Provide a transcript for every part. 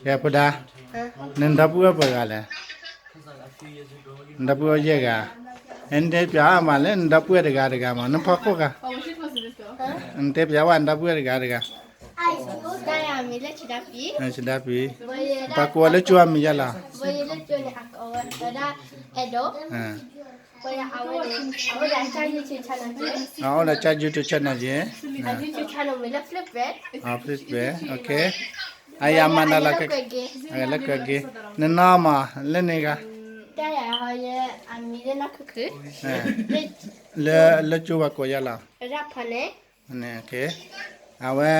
ကဲဖိဒါ, နဒီပုၢ်ဝဲၢ်ပှဲၤဂၤလဲၣ်. နဒီပုၢ်ဝဲၢ်ယဲၢ်ဂၤ. နတဲပၠးအါမးလၢနဒီပုၢ်ဝဲၢ်တဂၤတဂၤမး နဖီခိၣ်ဂၤ. နတဲပၠးဝဲနဒီပုၢ်ဝဲၢ်တဂၤတဂၤ. ဆဒါပံၤ, ပှၤကိးဝဲလၢကၠိအမံၤယါလီၤ. အအိၣ်ဒီးကၠါ YouTube channel က့ၤ, အ YouTube channel မ့ၢ်လၢ Flipbird, Flipbird, okay. အယၤမၤနၤလီၤ, လၢကွဲးက့ၤ, နနီၢ်မးလၢန့ၣ်ဂၤ, တၢ်ယၤဟီယဲ အမံၤလၢနီၢ်ခုၣ်ခုၣ်, လၢကၠိပှၤကိးယါလီၤ, ရၣ်ဖီန့ၣ်, အဝဲ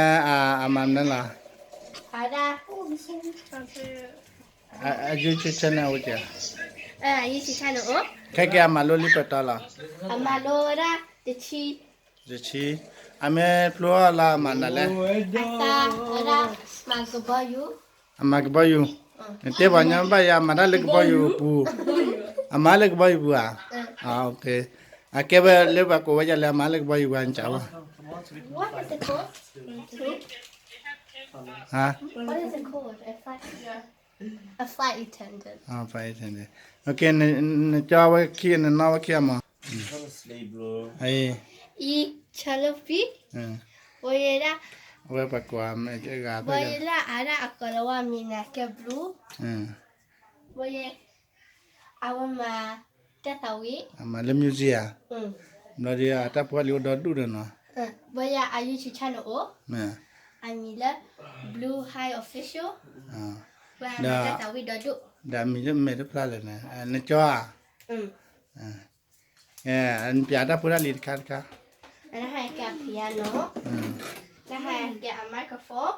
အမၤမနုၤလီၤ, အ YouTube channel အိၣ်က့ၤ, အ YouTube channel အိၣ်, ခဲက့ၤအမၤလိလံပတီၢ်လီၤ, အမၤလိဝဲဒၣ်တဆံ တဆံ, အမ့ၢ်ဖျိအီၤလၢအမၤနၤလဲၣ်, အမၤကဘီယူၤ, နတဲပှၤညီဘၣ်ယၤ အမၤတၢ်လၢကဘီယူၤအပူၤ, အမၤလၢကဘီယူၤပူၤဧါ, အကဲဝဲလၢပှၤကိးဝဲဒ်လဲၣ် အမၤလၢကဘီယူၤပူၤနကဝဲ, ဟါ flight attendant, နကၠီဝဲခံ နနီၢ်ဝဲခံအမး, အံၤ, အံၤ, ဆၢလၢဖံ, ဝဲယဲဒၣ်, ဝဲပှၤကွၢ်မ့ၢ်ဂၤ, ဝဲယဲဒၣ်အဒၣ်အကီၤလၤဝါမံၤန့ၣ်ကဲ Blue, ဝဲယဲ, အဝဲမၤတၢ်သးဝံၣ်, အမၤလၢ music ဧါ, ဘျီဒ်အတၢ်ဖိတၢ်လံၤအိၣ်ဒီဒူၣ်ဒီးနီၤ, ဝဲယဲအ YouTube channel အိၣ်, အမံၤလၢ Blue High Official, ဝဲအမၤတၢ်သးဝံၣ်ဒီဒူၣ်, ဒီးအမံၤလၢမဲာ်တဖျါလဲၣ်န့ၣ် နကၠီဧါ, နပၠးတၢ်ဖိတၢ်လံၤတခါတခါ, တၢ်ဟဲကဲအ piano, တၢ်ဟဲကဲအ microphone,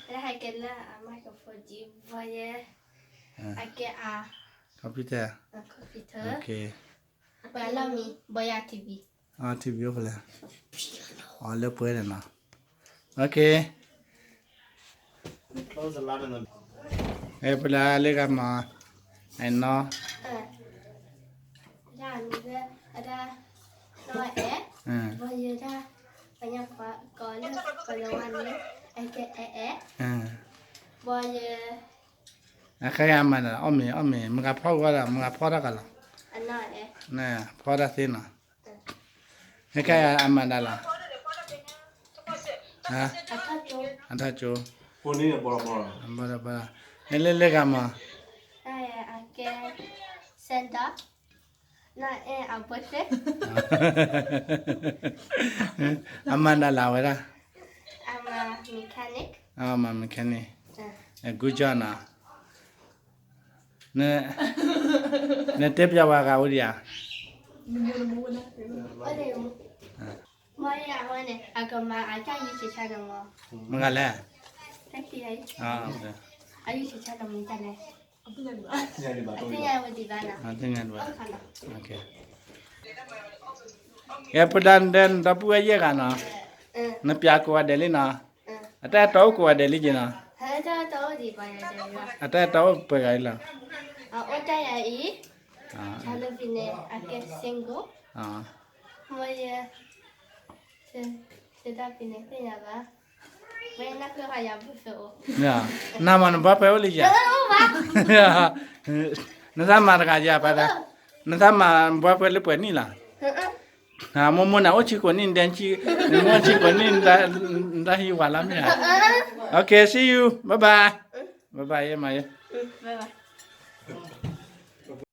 တၢ်ဟဲကဲလၢအ microphone ဒ်ဘီယဲ, အကဲအ computer, computer, ပှၤလီၢ်မံၤ ဘီယၤ TV, TV အိၣ်ဖဲလဲၣ်, အီၤလၢပှဲၤန့ၣ်နီၤ, ပှၤလၢလၢဂၤမၤ, အနီၢ်, ဒၣ်မံၤလၢ, အဒၣ်, နီၢ်အဲၣ်, ဘီယဲဒၣ်, ပှၤညီကိးလၢကီၤလၤဝါန့ၣ်, အဲၣ်ကဲအဲၣ်အဲၣ်, ဘီယဲ, အခဲအံၤအမၤဒၣ်လီၤ အီၣ်မ့ၤ အီၣ်မ့ၤ မတၤဂၤဖီကွၢ်ဒီး မတၤဂၤဖီတၢ်ကလီၤ, ဖီတၢ်သ့နီၤ, ခဲအံၤအမၤဒၣ်လီၤ, အထီၣ်ကၠိ, ဘီဒီးဘီဒီး, ဟဲလၢလၢဂၤမၤ, အမၤဒၣ်လၢအဝဲဒၣ်, အမၤ mechanic, အမၤ mechanic, good job နီၤ, နတဲပျးဝဲဂၤအိၣ်ဒံးဧါ, မတၤလဲၣ်, ကဲ ဖိဒါ နဒီပုၢ်ဝဲၢ်ယဲၢ်ဂၤနီၤ, နပျးကိးဂၤဒဲးလံနီၤ, အတၢ်အဲၣ်တီအိၣ်ကိးဂၤဒဲးလံက့နီၤ, အတၢ်အဲၣ်တီအိၣ်ပှဲၤဂၤလံလီၤ, အအိၣ်တၢ်ယၤအံၤ, အကဲ single, မ့ၢ်ယဲ, နမၤနဘှါဖဲအိၣ်လံယၤ, နသးမၤတဂၤယၤပသး, နသးမၤဘှါဖဲလၢပှဲၤနံၣ်လီၤ, မိၢ်မိၢ်နအိၣ်ဆံကိးနံၣ်, နအိၣ်ဆံကိးနံၣ်, နတၢ်ဟံးဝၤလီၤမ့ၢ်ဧါ, okay see you, bye bye, bye bye ယဲမၤယဲ, bye bye.